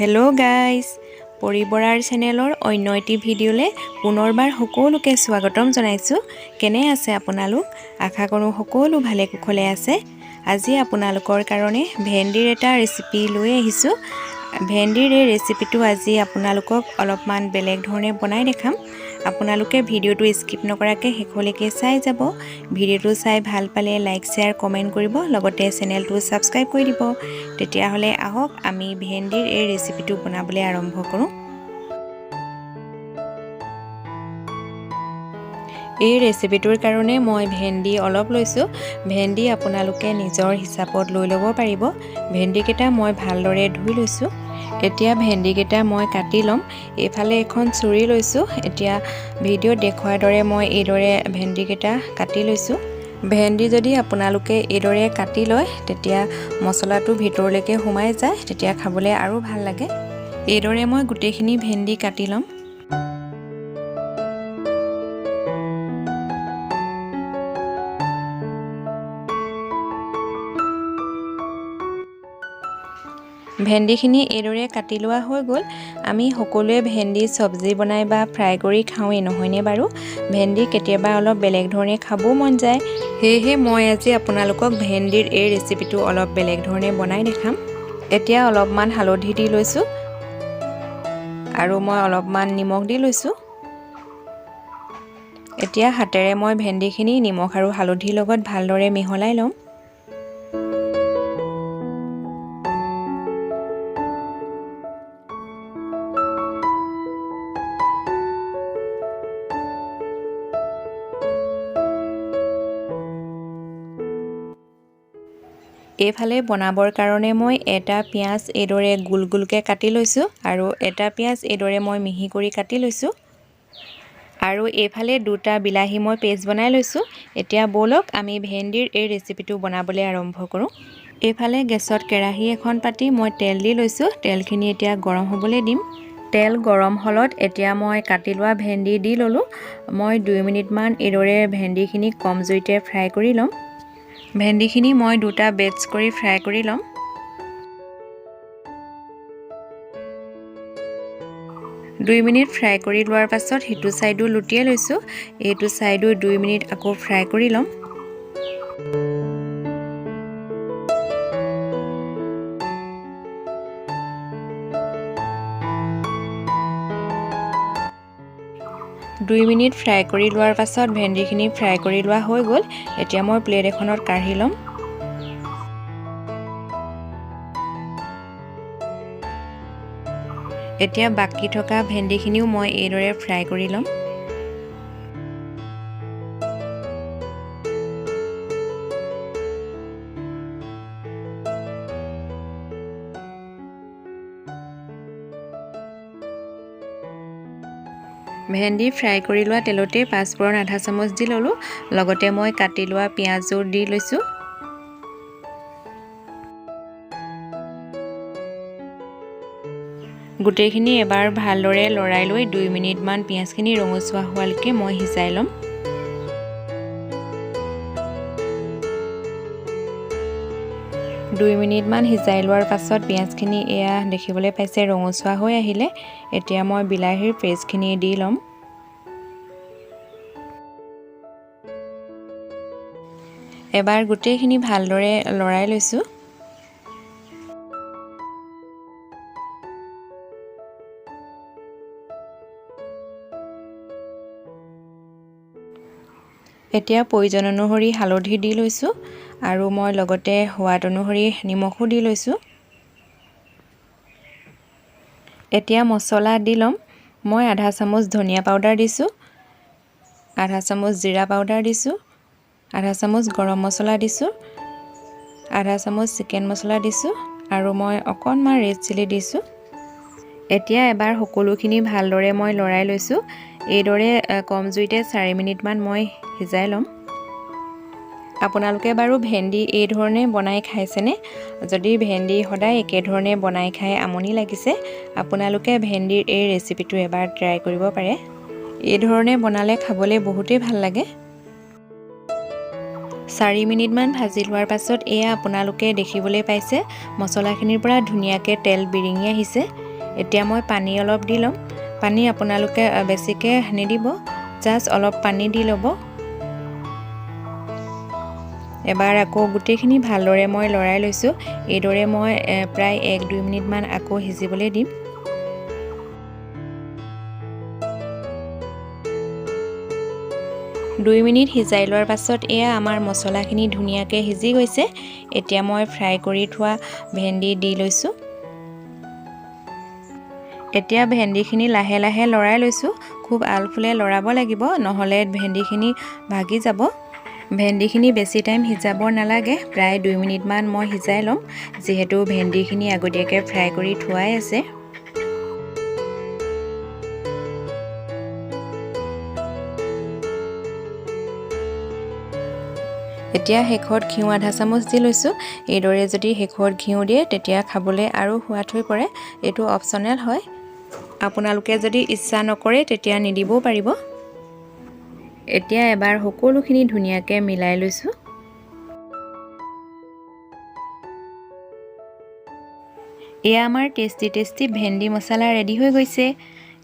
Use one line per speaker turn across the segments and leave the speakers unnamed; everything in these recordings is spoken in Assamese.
হেল্ল' গাইজ, পৰি বৰাৰ চেনেলৰ অন্য এটি ভিডিঅ'লৈ পুনৰবাৰ সকলোকে স্বাগতম জনাইছোঁ। কেনে আছে আপোনালোক? আশা কৰোঁ সকলো ভালে কুশলে আছে। আজি আপোনালোকৰ কাৰণে ভেন্দিৰ এটা ৰেচিপি লৈ আহিছোঁ। ভেন্দিৰ এই ৰেচিপিটো আজি আপোনালোকক অলপমান বেলেগ ধৰণে বনাই দেখাম। আপোনালোকে ভিডিঅ'টো স্কিপ নকৰাকৈ শেষলৈকে চাই যাব। ভিডিঅ'টো চাই ভাল পালে লাইক, শ্বেয়াৰ, কমেণ্ট কৰিব, লগতে চেনেলটো ছাবস্ক্ৰাইব কৰি দিব। তেতিয়াহ'লে আহক, আমি ভেন্দিৰ এই ৰেচিপিটো বনাবলৈ আৰম্ভ কৰোঁ। এই ৰেচিপিটোৰ কাৰণে মই ভেন্দি অলপ লৈছোঁ। ভেন্দি আপোনালোকে নিজৰ হিচাপত লৈ ল'ব পাৰিব। ভেন্দিকেইটা মই ভালদৰে ধুই লৈছোঁ। এতিয়া ভেন্দিকেইটা মই কাটি ল'ম। এইফালে এখন চুৰি লৈছোঁ। এতিয়া ভিডিঅ'ত দেখুওৱাৰ দৰে মই এইদৰে ভেন্দিকেইটা কাটি লৈছোঁ। ভেন্দি যদি আপোনালোকে এইদৰে কাটি লয়, তেতিয়া মছলাটো ভিতৰলৈকে সোমাই যায়, তেতিয়া খাবলৈ আৰু ভাল লাগে। এইদৰে মই গোটেইখিনি ভেন্দি কাটি ল'ম। ভেন্দিখিনি এইদৰে কাটি লোৱা হৈ গ'ল। আমি সকলোৱে ভেন্দি চব্জি বনাই বা ফ্ৰাই কৰি খাওঁৱেই, নহয়নে বাৰু? ভেন্দি কেতিয়াবা অলপ বেলেগ ধৰণে খাবও মন যায়। সেয়েহে মই আজি আপোনালোকক ভেন্দিৰ এই ৰেচিপিটো অলপ বেলেগ ধৰণে বনাই দেখাম। এতিয়া অলপমান হালধি দি লৈছোঁ আৰু মই অলপমান নিমখ দি লৈছোঁ। এতিয়া হাতেৰে মই ভেন্দিখিনি নিমখ আৰু হালধিৰ লগত ভালদৰে মিহলাই ল'ম। এইফালে বনাবৰ কাৰণে মই এটা পিঁয়াজ এইদৰে গোল গোলকৈ কাটি লৈছোঁ আৰু এটা পিঁয়াজ এইদৰে মই মিহি কৰি কাটি লৈছোঁ আৰু এইফালে দুটা বিলাহী মই পেষ্ট বনাই লৈছোঁ। এতিয়া ব'লক, আমি ভেন্দিৰ এই ৰেচিপিটো বনাবলৈ আৰম্ভ কৰোঁ। এইফালে গেছত কেৰাহী এখন পাতি মই তেল দি লৈছোঁ। তেলখিনি এতিয়া গৰম হ'বলৈ দিম। তেল গৰম হ'লত এতিয়া মই কাটি লোৱা ভেন্দি দি ল'লোঁ। মই 2 মিনিটমান এইদৰে ভেন্দিখিনি কম জুইতে ফ্ৰাই কৰি ল'ম। ভেন্দিখিনি মই দুটা বেটছ কৰি ফ্ৰাই কৰি ল'ম। 2 মিনিট ফ্ৰাই কৰি লোৱাৰ পাছত সিটো ছাইডো লুটিয়াই লৈছোঁ। এইটো ছাইডো 2 মিনিট আকৌ ফ্ৰাই কৰি ল'ম। 2 মিনিট ফ্ৰাই কৰি লোৱাৰ পাছত ভেন্দিখিনি ফ্ৰাই কৰি লোৱা হৈ গ'ল। এতিয়া মই প্লেট এখনত কাঢ়ি ল'ম। এতিয়া বাকী থকা ভেন্দিখিনিও মই এইদৰে ফ্ৰাই কৰি ল'ম। ভেন্দি ফ্ৰাই কৰি লোৱা তেলতেই পাঁচফোৰণ আধা চামুচ দি ল'লোঁ। লগতে মই কাটি লোৱা পিঁয়াজো দি লৈছোঁ। গোটেইখিনি এবাৰ ভালদৰে লৰাই লৈ 2 মিনিটমান পিঁয়াজখিনি ৰঙচুৱা হোৱালৈকে মই সিজাই ল'ম। 2 মিনিটমান সিজাই লোৱাৰ পাছত পিঁয়াজখিনি এয়া দেখিবলৈ পাইছে, ৰঙচুৱা হৈ আহিলে। এতিয়া মই বিলাহীৰ পেষ্টখিনি দি ল'ম। এবাৰ গোটেইখিনি ভালদৰে লৰাই লৈছোঁ। এতিয়া প্ৰয়োজন অনুসৰি হালধি দি লৈছোঁ আৰু মই লগতে সোৱাদ অনুসৰি নিমখো দি লৈছোঁ। এতিয়া মছলা দি ল'ম। মই আধা চামুচ ধনিয়া পাউডাৰ দিছোঁ, আধা চামুচ জিৰা পাউডাৰ দিছোঁ, আধা চামুচ গৰম মছলা দিছোঁ, আধা চামুচ চিকেন মছলা দিছোঁ আৰু মই অকণমান ৰেড চিলি দিছোঁ। এতিয়া এবাৰ সকলোখিনি ভালদৰে মই লৰাই লৈছোঁ। এইদৰে কম জুইতে 4 মিনিটমান মই সিজাই ল'ম। আপোনালোকে বাৰু ভেন্দি এই ধৰণে বনাই খাইছেনে? যদি ভেন্দি সদায় একেধৰণে বনাই খাই আমনি লাগিছে, আপোনালোকে ভেন্দিৰ এই ৰেচিপিটো এবাৰ ট্ৰাই কৰিব পাৰে। এই ধৰণে বনালে খাবলৈ বহুতেই ভাল লাগে। 4 মিনিটমান ভাজি লোৱাৰ পাছত এয়া আপোনালোকে দেখিবলৈ পাইছে, মছলাখিনিৰ পৰা ধুনীয়াকৈ তেল বিৰিঙি আহিছে। এতিয়া মই পানী অলপ দি ল'ম। পানী আপোনালোকে বেছিকৈ নিদিব, জাষ্ট অলপ পানী দি ল'ব। এবাৰ আকৌ গোটেইখিনি ভালদৰে মই লৰাই লৈছোঁ। এইদৰে মই প্ৰায় 1-2 মিনিটমান আকৌ সিজিবলৈ দিম। 2 মিনিট সিজাই লোৱাৰ পাছত এয়া আমাৰ মছলাখিনি ধুনীয়াকৈ সিজি গৈছে। এতিয়া মই ফ্ৰাই কৰি থোৱা ভেন্দি দি লৈছোঁ। এতিয়া ভেন্দিখিনি লাহে লাহে লৰাই লৈছোঁ। খুব আলফুলে লৰাব লাগিব, নহ'লে ভেন্দিখিনি ভাগি যাব। ভেন্দিখিনি বেছি টাইম সিজাব নালাগে, প্ৰায় 2 মিনিটমান মই সিজাই ল'ম, যিহেতু ভেন্দিখিনি আগতীয়াকৈ ফ্ৰাই কৰি থোৱাই আছে। এতিয়া শেষত ঘিউ আধা চামুচ দি লৈছোঁ। এইদৰে যদি শেষত ঘিউ দিয়ে তেতিয়া খাবলৈ আৰু সোৱাদ হৈ পৰে। এইটো অপশ্যনেল হয়, আপোনালোকে যদি ইচ্ছা নকৰে তেতিয়া নিদিবও পাৰিব। এতিয়া এবাৰ সকলোখিনি ধুনীয়াকৈ মিলাই লৈছোঁ। এয়া আমাৰ টেষ্টি টেষ্টি ভেন্দি মছলা ৰেডি হৈ গৈছে।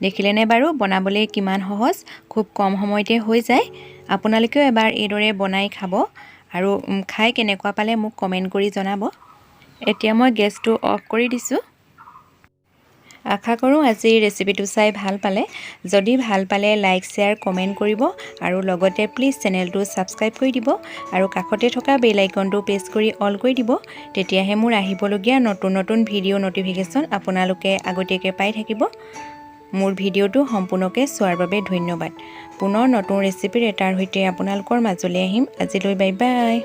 দেখিলেনে বাৰু বনাবলৈ কিমান সহজ, খুব কম সময়তে হৈ যায়। আপোনালোকেও এবাৰ এইদৰে বনাই খাব আৰু খাই কেনেকুৱা পালে মোক কমেণ্ট কৰি জনাব। এতিয়া মই গেছটো অফ কৰি দিছোঁ। আশা কৰোঁ আজিৰ ৰেচিপিটো চাই ভাল পালে। যদি ভাল পালে লাইক, শ্বেয়াৰ, কমেণ্ট কৰিব আৰু লগতে প্লিজ চেনেলটো ছাবস্ক্ৰাইব কৰি দিব আৰু কাষতে থকা বেল আইকনটো প্ৰেছ কৰি অল কৰি দিব। তেতিয়াহে মোৰ আহিবলগীয়া নতুন নতুন ভিডিঅ' ন'টিফিকেশ্যন আপোনালোকে আগতীয়াকৈ পাই থাকিব। মোৰ ভিডিঅ'টো সম্পূৰ্ণকৈ চোৱাৰ বাবে ধন্যবাদ। পুনৰ নতুন ৰেচিপিৰ এটাৰ সৈতে আপোনালোকৰ মাজলৈ আহিম। আজিলৈ বাই বাই।